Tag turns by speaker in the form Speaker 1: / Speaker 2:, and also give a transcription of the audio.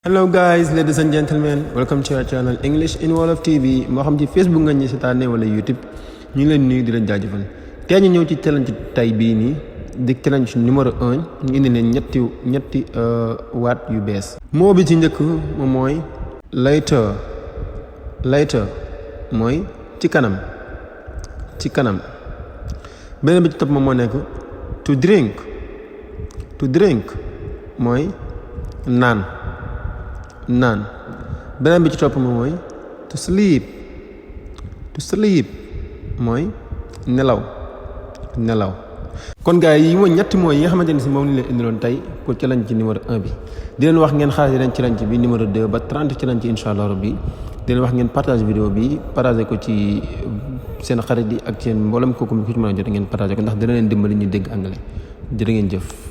Speaker 1: Hello guys, ladies and gentlemen, welcome to our channel English in Wolof TV. moo xam ci Facebook nga ñu seetaane wala YouTube ñu ngi leen nuyu di leen jaajëfal. Tey ñu ñëw ci challenge tay bii nii di challenge numéro 1 ñu indi leen ñetti waat yu bees. moo bi ci njëkk moom mooy later mooy ci kanam beneen bi ci topp moom moo nekk to drink mooy naan beneen bi ci topp moom mooy to sleep mooy nelaw kon gars yi mooy ñetti mooy yi nga xamante ne si moom ni leen indiloon tey pour challenge ci numéro 1 bi di leen wax ngeen xaar leen challenge bi numéro 2 ba 30 challenge insha Allah rabbi di leen wax ngeen partage vidéo bi partage ko ci seen xarit yi ak seen mboolem kooku ku ci mën a jot ngeen partage ko ndax dina leen dimbali ñu dégg anglais jërë ngeen jëf